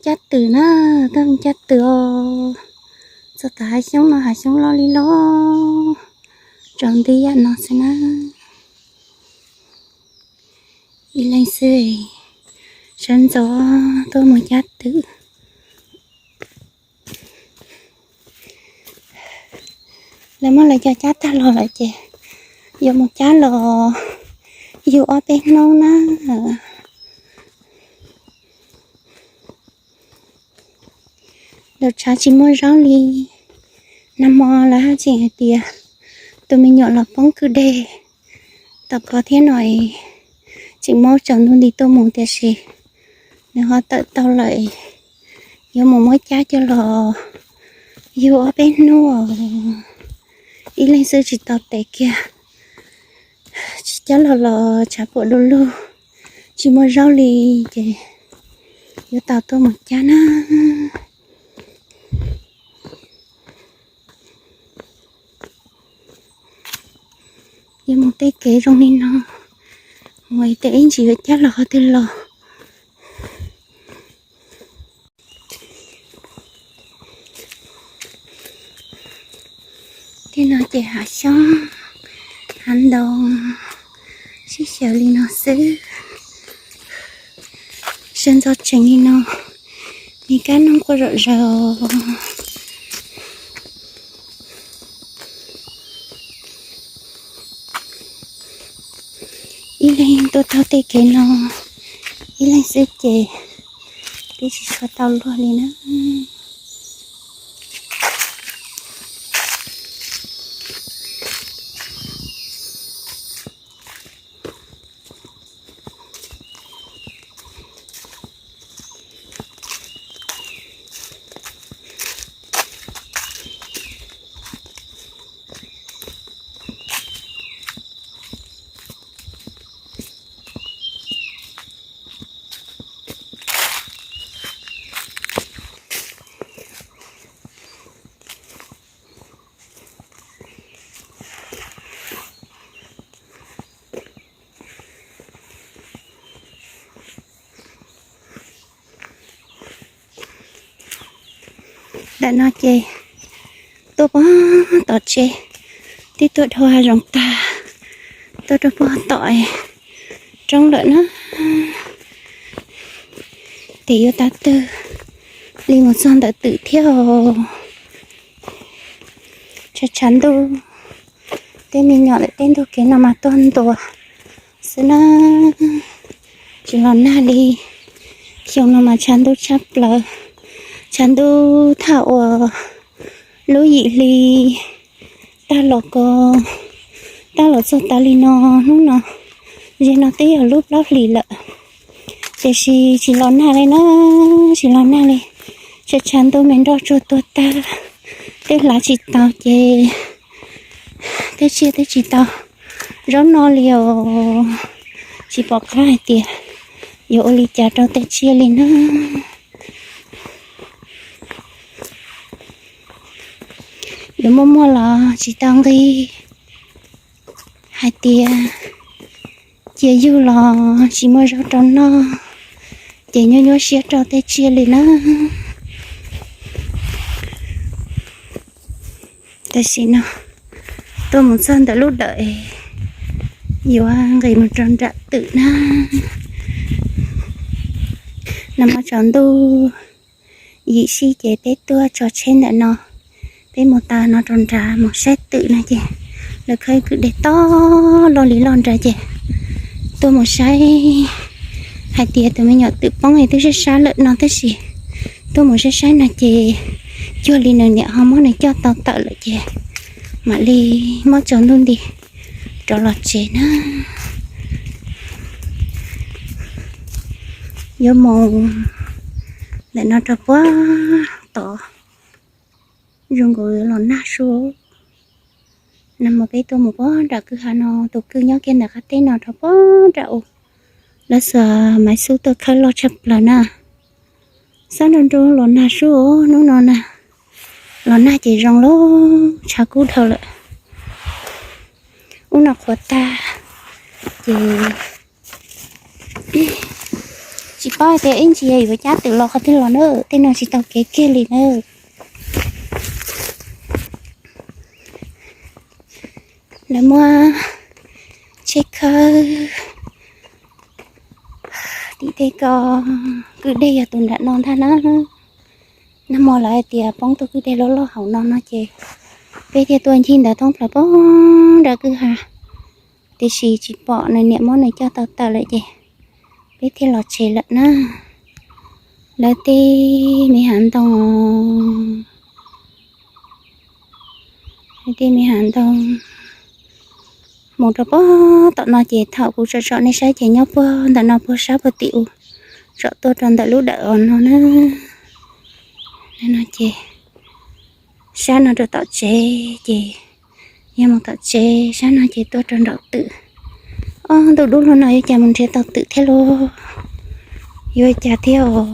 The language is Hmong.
cab twm na, tuaj mus cab twm os. Txog tom hav xyoob no, hav xyoob loj li loj, tsaus nti yam no xwb na. Ib leeg xwb, sawv ntxov tuaj mus cab twm. Lawv muab lawv cov cab tag los lawm ces yuav mus cab los yug ob peb hnub na. Lawv tshav tsis muaj zaub li. Nag hmo lawv haj tseem hais tias tus me nyuam los poob kwj deg tom ko thiab no, tseem muab tsaus ntuj nti tuaj mus tiam sis nws ho tawm tau lawm. Yuav mus muab cab coj los yug ob peb hnub os. Ib leeg xwb tsis tau tes kiag, tsis cab los los tshav puam du lug, tsis muaj zaub li ces yuav tau tuaj mus cab na. Yuav mus tej kev zoo li no, mus tes ib ntsis yuav cab los qhov twg los. Tej no ces hav xyoob, hav ntoo, sib xyaw li no xwb. Sawv ntxov tsees li no, me kab noog quaj zom zaws. Ib leeg tuaj taug tej kev no, ib leeg xwb ces twb tsis tshua tau luag li na. Ntawm no ces tuaj pog tom tsev, twb tuaj dhau hav zoov tag, tuaj rau pog tom roob lawm na. Tes yuav tav twg li mus txog ntawm twm thiab. Tshav tshav ntuj, tej me nyuam lawm tej ntug kev no mas tuag ntua xwb na, tsis los nag li. Xyoo no mas tshav ntuj tshaj plaws, tshav ntuj thaj uas lub yim hli tag los ko, tag los txog tas li no, hnub no ze no twb yog lub plaub hlis lawm, tiam sis tsis los nag li na, tsis los nag li. Tshav tshav ntuj me nroj tsuag tuag tag, tej hlav tsis tau ces tej tsiaj twb tsis tau zaub noj li os. Tsis pom qab hais tias yuav ua li cas rau tej tsiaj li na. Yuav muaj muaj los tsis tau nqi, hais tias cia yug los tsis muaj zaub rau noj, ces nyuaj nyuaj siab rau tej tsiaj li na. Tam sim no tuaj mus txog ntawm lub dawm, yuav nqis mus rau nram twm na. Nag hmo tsaus ntuj yim sij ces peb tuaj tso tsheb ntawm no, peb mus tas no rau nrad mus saib twm no ces lawv khawb kwj deg toj loj li loj nrad ces tuaj mus saib, hais tias tus me nyuam twm poob es twb sab sab lawm no tab sis tuaj mus saib saib no ces cuag li nws niam ho muab nws coj tau tawm lawm ces mam li muab tsaus ntuj nti rov los tsev na. Yuav mus ntawm no rau puag tod, zoo nkaus los nag sua. Nag hmo peb tuaj mus puag nram kwj ha no, tus kwj nyob kiag ntawm qab teb no rau puag nram u, lawv xuas maiv xub tuaj khawb loj tshaj plaws na. Xob nroo nroo los nag sua hnub no na, los nag ces zoo lub tshav kub dhau lawm. Ub no qhuav tag ces tsis Paub hais tias ib ntsis yuav cab twm los qhov twg los na, tej no tsis tau kev kiag li na. Lawv muab tsheb khawb tim tej ko, kwj deg yog tus nram no ntag na. Nag hmo lawv hais tias poob tuaj kwj deg loj loj hauv no no ces peb thiaj tuaj ncig ntawd thoob plaws poob nram kwj ha, tiam sis tsis pom, nws niam muab nws coj tau tawm lawm ces peb thiaj los tsev lawm na. Lawv tej me hav ntoo, lawv tej me hav ntoo mus rau pem tom no ces thaum kuv tsom tsom nej saib ces nyob puag ntawm no puag sab puag tim u, tsom tuaj rau ntawm lub dawm os no na. No ces sab no rau tom tsev ces yog mus tom tsev, sab no ces tuaj rau nraum twm. Ob, ntuj dub luaj no yuav cas mus nrhiav tau twm thiab lauj? Yuav cas thiab os?